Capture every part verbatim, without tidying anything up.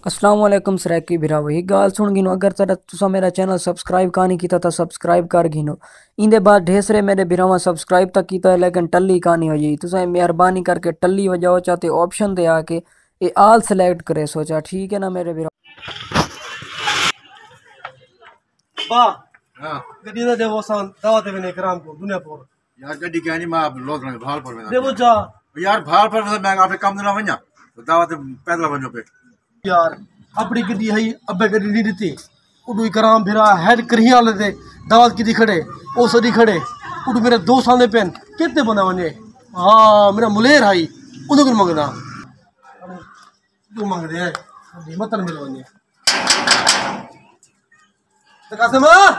السلام علیکم سرائیکی بھراوو، ہک ڳالھ سُݨ گھنو، اگر تہاݙا، تساں میرا چینل سبسکرائب کائنی کیتا تاں سبسکرائب کر گھنو۔ ایندے بعد ڈھیر سارے میرے بھراواں سبسکرائب تاں کیتا ہے، لیکن ٹلی کائنی ہوئی۔ تساں مہربانی کر کے ٹلی وڄاؤ چا تے آپشن تے آ کے اے آل سلیکٹ کریسو چا، ٹھیک ہے نا میرے بھرا؟ با، ہاں۔ گݙی دا ݙیو، اساں دعوت تے ویندے کرام کوں دنیا پور۔ یار، گݙی کائنی، میں لوک رنگ بھال پر وینداں۔ ݙیو چا۔ یار، بھال پر وینداں، میں آپے کم دے نال ونڄاں۔ دعوت تے پیدل ونڄو پئے۔ یار، اپݨی گݙی ہئی، ابے گݙی نہیں ݙتی۔ اݙو اکرام بھرا ہیڈ کرہی والے تے دعوت کیتی کھڑے، او سݙی کھڑے۔ اݙو میرے دوست آندے پئن، کتے بندہ ونڄے؟ ہاں، میرا ملیر ہئی، اُنہاں کوں منگدا۔ جو منگدے ہیں، متن مل ونڄے۔ تے قاسم، ہاں۔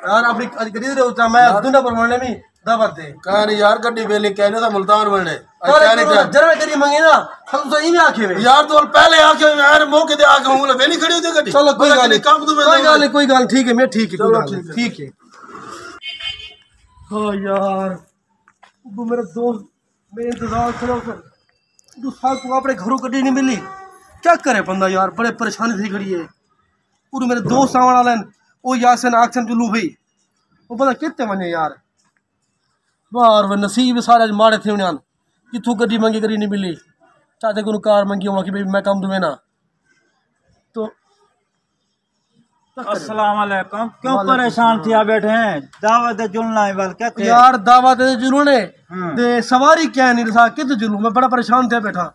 یار، اپݨی اڄ گݙی ݙے اُتاں، میں یار۔ دنیا پر ونڄݨے وی دعوت تے۔ کائنی یار، گݙی ویلی کائنی، تاں ملتان ونڄݨے۔ اڄ کائنی ٹائم۔ جرا گݙی منگے نا، ہم تو ایویں آکھے وے۔ یار، تو پہلے آکھے، یار، موقع تے آکھے، ہݨ ویلی کھڑی ہوندی گݙی۔ چلو، کوئی ڳالھ نہیں۔ کم تو میں کوئی ڳالھ نہیں، کوئی ڳالھ، ٹھیک ہے، میں ٹھیک ہے، چلو، کوئی ڳالھ نہیں، ٹھیک ہے۔ ٹھیک ہے۔ ہاں یار، اُݙو میرا دوست، میں انتظار کرو سر۔ اُݙو سال کو اپݨے گھروں گݙی نہیں ملی۔ کیا کرے بندہ یار، بڑے پریشانی تھی کھڑی ہے۔ اُݙو میرے دوست آوݨ والے ہیں، او یاسین آکھن چلو بھائی۔ او بندہ کتے ونڄے یار؟ واہ، اور نصیب سارے اڄ ماڑے تھیوݨے ہن۔ جتھوں گݙی منگی، گݙی نہیں ملی۔ چاچے کوں کار منگی، ہوں کہ بھئی میں کم ݙوینا۔ تو السلام علیکم۔ کیوں وعلیکم پریشان السلام۔ تھیا بیٹھے ہیں؟ دعوت دے جلنا ہے ول کیا تھے؟ یار، دعوت دے جلنے ہاں۔ تے سواری کیا نہیں، سا کت جلوں؟ میں بڑا پریشان تھیا بیٹھا۔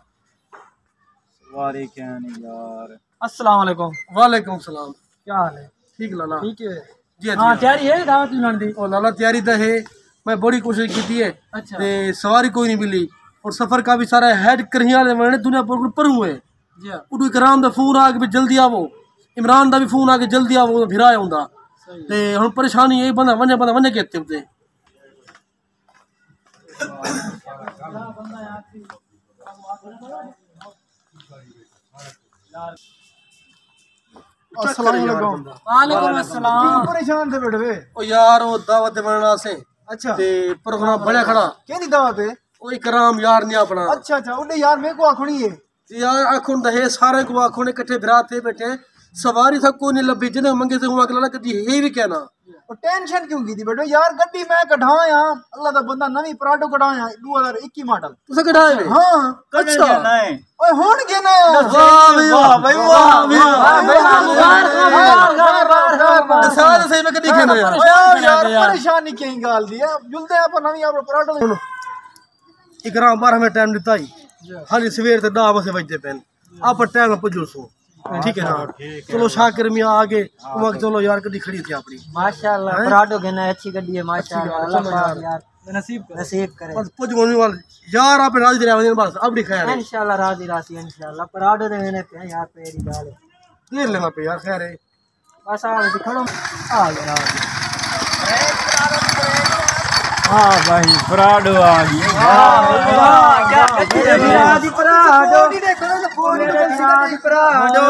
سواری کیا نہیں یار۔ السلام علیکم۔ وعلیکم السلام۔ کیا حال ہے؟ ٹھیک لالا۔ ٹھیک ہے۔ جی، جی، ہاں، ہاں۔ تیاری ہے دعوت جلن دی؟ او لالا، تیاری تاں ہے، میں بڑی کوشش کیتی ہے۔ اچھا۔ تے سواری کوئی نہیں ملی۔ اور سفر کا بھی سارا ہیڈ کرہی والے ونڄݨے، دنیا پر پروں ہے۔ جی ہاں۔ اُݙو اکرام دا فون آ کے بھی جلدی آوو، عمران دا بھی فون آ کے جلدی آوو، بھرا ہوندا۔ صحیح۔ تے ہݨ پریشانی اے، بندہ ونڄے، بندہ ونڄے کتے اُتے۔ السلام علیکم۔ وعلیکم السلام۔ کیوں پریشان تھے بیٹھے وے؟ او یار، او دعوت تے ونڄݨ واسطے۔ اچھا۔ تے پروگرام بݨیا کھڑا۔ کیندی دعوت ہے؟ او اکرام یار نہیں اپݨا۔ اچھا، اچھا، اُݙے یار میرے کو آکھݨی ہے۔ یار، آکھݨ دا ہے، سارے کوں آکھو نے، کٹھے بھرا تھے بیٹھے ہیں۔ سواری تھا کوئی نہیں لبھی، جنہیں منگے سے ہوا کہ لالا گݙی ہے بھی کہنا۔ او ٹینشن کیوں کیتی بیٹھو یار، گݙی میں کڈھایا، اللہ دا بندہ نویں پراڈو کڈھایا، ݙو ہزار اکیس ماڈل۔ تساں کڈھائے نے؟ ہاں۔ اچھا۔ اوئے ہݨ گھن آیا۔ واہ بھائی واہ، واہ بھائی واہ، واہ بھائی واہ۔ دسا تے صحیح میں گݙی گھن آیا۔ اوئے یار، پریشانی کہیں ڳالھ دی ہے، جلدے آپاں نویں آپ پراڈو۔ اکرام بارہ میں ٹائم ݙتا ہی۔ جی۔ ہاں جی، سویر تے ݙاہ وجے وڄدے پئن۔ آپ ٹائم پڄو سو۔ ٹھیک ہے نا؟ ٹھیک ہے۔ چلو شاکر میاں آ گئے، ہاں، اوہاں چلو یار گݙی کھڑی تھی اپݨی۔ ماشاءاللہ، ہیں؟ پراڈو گھن آیا، اچھی گݙی ہے، ماشاءاللہ، اچھی ڳالھ، اللہ چلو پاک یار۔ یار نصیب کرے۔ نصیب کرے۔ بس پڄو منی وال یار، آپ راضی رہو بس، اپݨی خیر ہے۔ انشاءاللہ راضی راضی، انشاءاللہ۔ پراڈو دے ویندے پئے یار، پہلی ڳالھ ہے۔ دیر لینا پئے یار، خیر ہے۔ بس آ ویسے کھڑو۔ آ گیا، آ گیا۔ ہاں بھائی، پراڈو آ گئی۔ واہ، واہ، کیا کچھ ہے میرا جی پراڈو۔ میرا جی پراڈو۔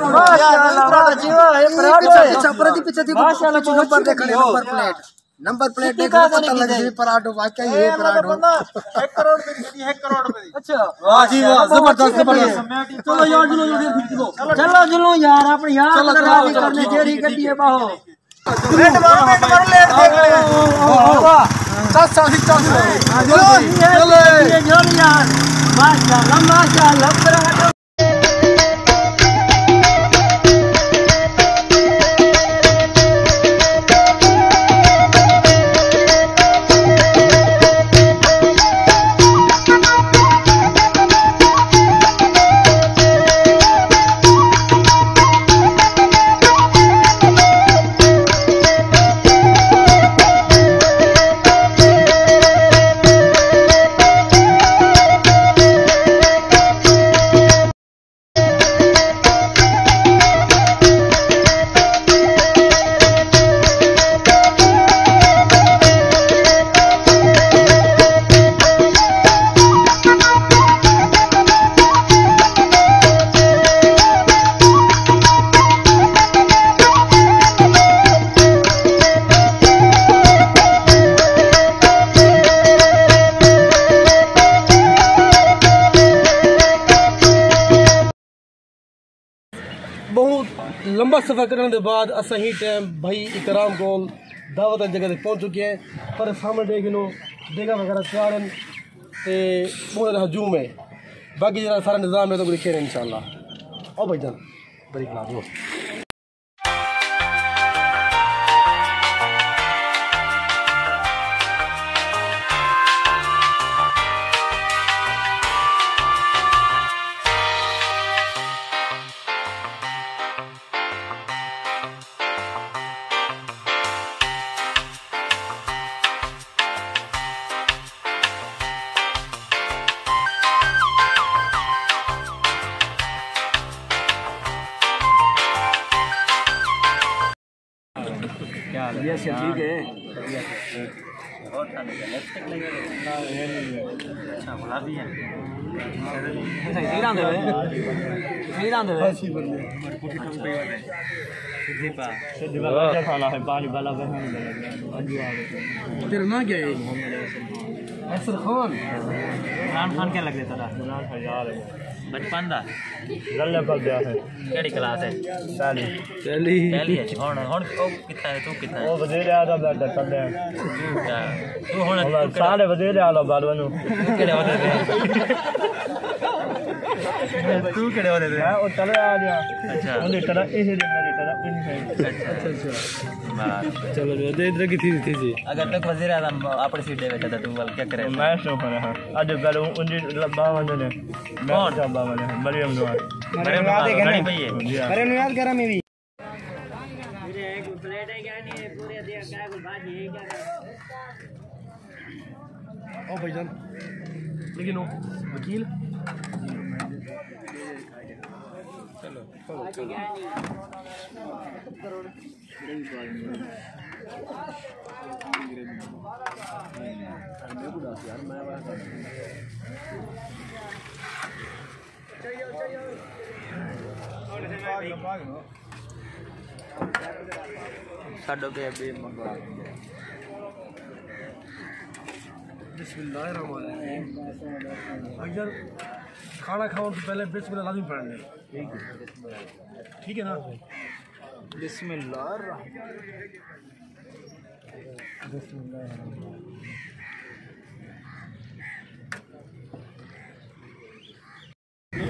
ماشاءاللہ، واہ جی واہ، اے پراڈو ہے۔ پیچھے، پیچھے، پیچھے، پیچھے، ماشاءاللہ، نمبر دیکھ لے، نمبر پلیٹ۔ نمبر پلیٹ دیکھ لو، پتہ لگ جائے پراڈو واقعی ہے پراڈو۔ ہک کروڑ روپے دی، ہک کروڑ روپے دی۔ اچھا۔ واہ جی واہ، زبردست، زبردست۔ چلو یار، چلو، چلو، چلو۔ چلو، چلو یار، اپݨی یار چلو، چلو، راضی چلو، کرنے، چلو، جیڑھی ٹھیک ہے، گݙی ہے، باہو۔ منٹ مارو، منٹ مارو، لیٹ دیکھ لے۔ واہ، واہ، واہ۔ چل، چل، چل، چل۔ چلو، چلو۔ یہ گݙی ہے، چلو یار۔ ماشاءاللہ، ماشاءاللہ، پراڈو۔ بہت لمبا سفر کرݨ دے بعد اساں ہی ٹائم بھائی اکرام کول دعوت والی جگہ تے پہنچ چکے ہیں۔ پر سامݨے ݙیکھ گھنو، دیگا وغیرہ تیار ہیں تے بہت زیادہ ہجوم ہے۔ باقی جیڑھا سارا نظام ہے تہاکوں ݙکھیندے ہیں انشاءاللہ۔ او بھائی جان، بریک لا ݙیو۔ کیا حال ہے؟ یس، ٹھیک ہے۔ اور ٹھنڈ ہے، لپسٹک لگے ہوئے۔ اچھا، گلابی ہے۔ اچھا، ہیرا دے ہوئے۔ ہیرا دے ہوئے۔ سدھی پا۔ سدھی والا کیا کھانا ہے؟ پانی والا بہن۔ تیرا نام کیا ہے؟ احسن خان۔ عمران خان کیا لگ رہا تھا؟ عمران خان یار ہے۔ بچپن دا؟ للے پل گیا ہے۔ کیڑھی کلاس ہے؟ پہلی۔ پہلی۔ پہلی ہے۔ ہن، ہن او کتھاں ہے؟ تو کتھاں ہے؟ او وزیر اعظم دا ڈاکٹر ہے۔ اچھا۔ تو ہن، ہن تو کیڑھے، سارے وزیر اعظم بعد ونجو۔ تو کیڑھے عہدے تے؟ تو کیڑھے عہدے تے؟ میں او چلے آ گیا۔ اچھا۔ انہیں طرح، یہ دے میری طرح، یہ نہیں ہے۔ اچھا، اچھا۔ بس۔ چلو، دے ادھر کی تھی، تھی جی۔ اگر تک وزیر اعظم اپݨی سیٹ ݙے ویٹھے تاں توں ول کیا کرے؟ میں شو کرا ہاں۔ اڄ ڳالھ اونجی لبا ونڄے۔ میں کون؟ چابا ونڄے۔ مریم نواز۔ مریم نواز ہے کہ نہیں؟ پئی ہے۔ جی ہاں۔ مریم نواز گھر میں بھی۔ او بھائی جان، لیکن وہ وکیل۔ چلو، چلو، چلو۔ چھڈو پہ ابھی منگوا۔ بسم اللہ الرحمن الرحیم۔ بھائی جان، کھانا کھاؤن سے پہلے بسم اللہ لازمی پڑھنے۔ ٹھیک ہے نا؟ بسم اللہ الرحمن الرحیم۔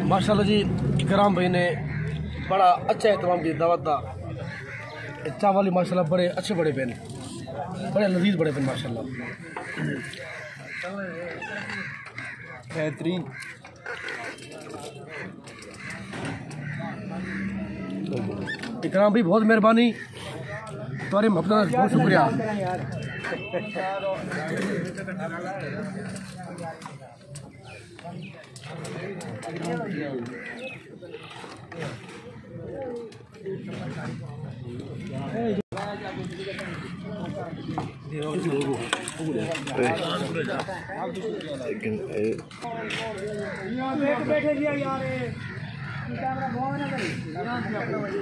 ماشاءاللہ جی، اکرام بھائی نے بڑا اچھا اہتمام کیا دعوت دا۔ اے چاول وی ماشاءاللہ بڑے اچھے بݨے پئے، بڑے لذیذ بݨے پئے ماشاءاللہ۔ بہترین۔ اکرام بھائی، بہت مہربانی، تہاݙی محبت دا بہت شکریہ۔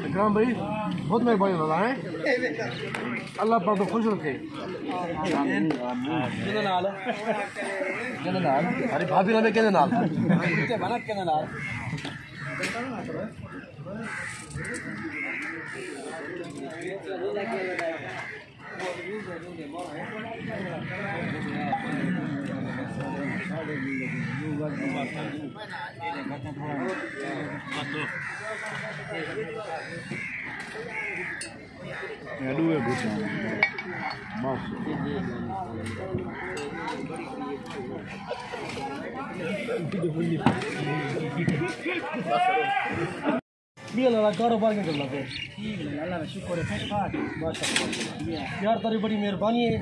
اکرام بھائی، بہت مہربانی والا ہے، اللہ پاک تو خوش رکھے۔ کیندے نال؟ کیندے نال؟ ارے بھابی نال کیندے نال؟ تے بنا کیندے نال؟ اے ݙوہے گھٹاں۔ بس۔ ٻیا لالا، کاروبار کیویں چلدا پئے؟ ٹھیک ہے، اللہ دا شکر ہے، ٹھیک ٹھاک۔ ماشاءاللہ۔ یار، تیری بڑی مہربانی ہے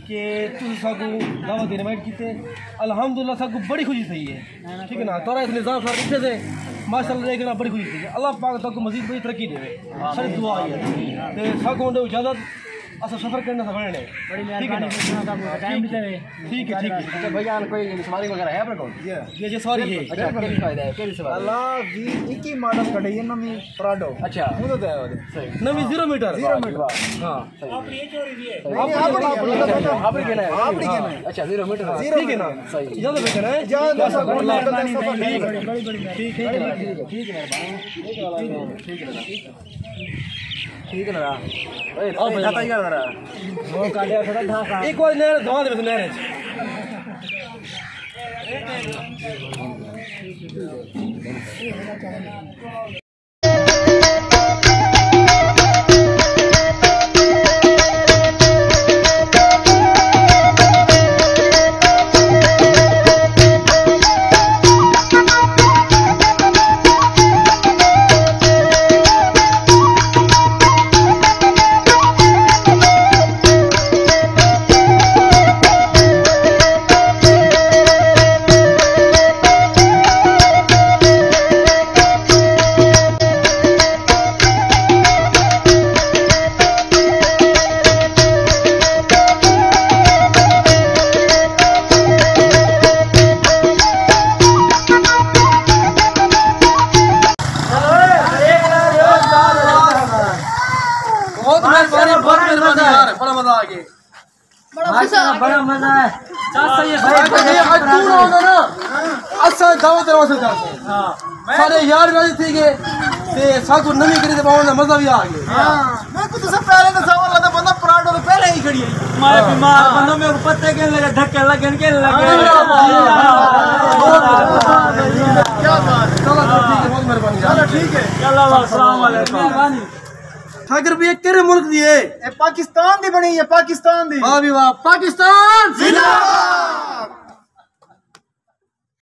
کہ تساں ساکوں دعوت تے انوائٹ کیتے۔ الحمدللہ، ساکوں بڑی خوشی تھئی ہے۔ ٹھیک ہے نا، تہاݙا اس نظام سارا ݙٹھے سے، ماشاءاللہ، ݙیکھ کے نا بڑی خوشی تھئی ہے۔ اللہ پاک تہاکوں مزید بڑی ترقی ݙیوے۔ ساری دعا ہے۔ تے ساکوں ݙیو اجازت۔ اساں سفر کرݨ دا سفر ہے۔ بڑی مہربانی، ٹھیک ہے نا؟ ٹائم ݙتے ہوئے۔ ٹھیک ہے، ٹھیک ہے۔ اچھا بھائی جان، کوئی سواری وغیرہ ہے اپݨے کول؟ جی، جی، سواری ہے۔ اچھا، کیڑھی سواری ہے؟ کیڑھی سواری؟ اللہ دی اکی ماڈل کڈھائی ہے نویں پراڈو۔ اچھا۔ ہوں تو ہے۔ صحیح۔ نویں زیرو میٹر۔ زیرو میٹر۔ واہ۔ ہاں۔ صحیح۔ اپݨی اپݨی اپݨی اپݨی گھن ہے۔ اپݨی گھن ہے۔ اچھا، زیرو میٹر۔ ٹھیک ہے نا؟ صحیح۔ اجازت ہے نا؟ اجازت ہے۔ ٹھیک ہے۔ ٹھیک ہے۔ ٹھیک ہے۔ ٹھیک ہے۔ ٹھیک ہے نا؟ اے، اے، کھاتا ہی کر رہا۔ ایک بار نہر دھوا دے، نہر۔ بہت مہربانی، بہت مہربانی یار، بڑا مزہ آ گیا۔ بڑا مزہ آ گیا۔ بڑا مزہ ہے۔ چل صحیح ہے بھائی۔ اڄ توں نہ ہوندا نا، اساں دعوت راں سے جاندے۔ ہاں۔ سارے یار راضی تھی ڳئے تے ساکوں نویں گݙی تے ٻہݨ دا مزہ وی آ ڳیا۔ ہاں۔ میں کو تساں پہلے تے سوال لڳا، بندہ پراڈو تے پہلے ہی کھڑی ہے۔ میں بیمار بندہ، میرے کو پتے کہنے لگے، دھکے لگن کہنے لگے۔ کیا بات ہے۔ چلو ٹھیک ہے، بہت مہربانی یار۔ چلو ٹھیک ہے۔ چلو السلام علیکم۔ مہربانی۔ ٹھاکر بھیا کیڑھے ملک دی ہے؟ اے پاکستان دی بݨی ہے، پاکستان دی۔ واہ بھئی واہ، پاکستان زندہ باد۔